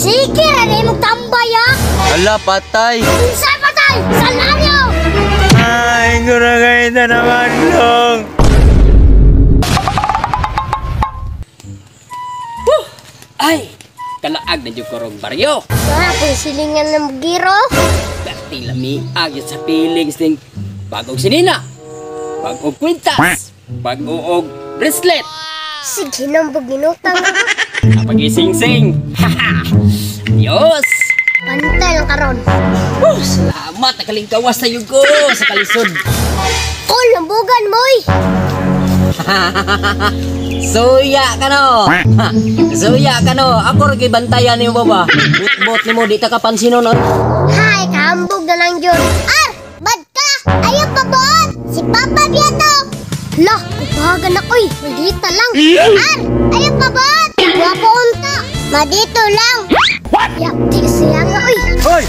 Sige ra na imong tambay ha. Hala, patay. Unsa patay? Salanyo. Ay, guragay na naman long. Ay, kalaag na jud ko rong baryo. Ah, kung silingan ng giro. Dati lami ag sa feelings ning bagong sinina. Bagong kwintas, bagong bracelet. Sige nang buginutang. Pag-ising-sing. Haha. Diyos. Pantay lang karon. Woo, salamat nakalingkawas sa yugo sa kalisod. Kol, lambugan moy. Suya ka no. Ha, suya ka no. Ako ra bantayan nimo ba? Bot-bot nimo di ta kapansinon oy. Hay, kahambog na lang yun. Ar, bad ka! Ayaw pabuot! Si Papa Biato! Lah, kubagan ako'y. Dito lang. Ar, ayaw pabuot! Wapo unta. Madito lang. What? Yapti siya nga, uy. Hoy!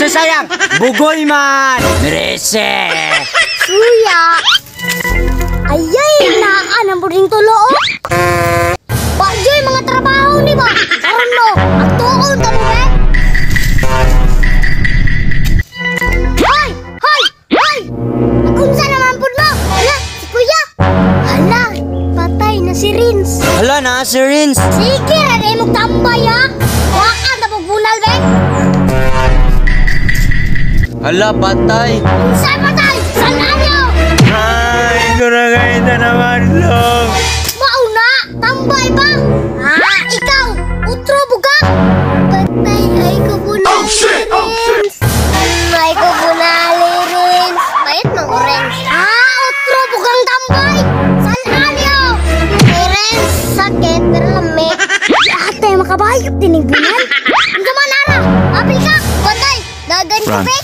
Sa sayang! Bugoy man! Merese! Suya. Ayay, naan ang buring tulo, oh. Wa mga trabaho ni ba? Karon mo, ang tuon ta mo, eh. Hoy! Hoy! Hoy! Nagunsa naman pud mo? Hala, si Kuya. Hala, patay na si Rins. Hala na, si Rins. Sige ra na imong tambay, ha. Wa ka na bunal, be. Hala, patay. Unsa patay? Salanyo! Ay, guragay na naman long. Mauna, tambay ba? Ah, ikaw, utro buka. Patay ay ko bunali, oh, shit! Oh, shit! Ay ko bunali, Rins. Bayot mang orange. Ah, utro bukang tambay. Salanyo! Kay Rins, sakit, pero lami. Ate, makabayot din yung bunal. Ang man, ara. Apil ka. Patay, dagan ko, Run. be.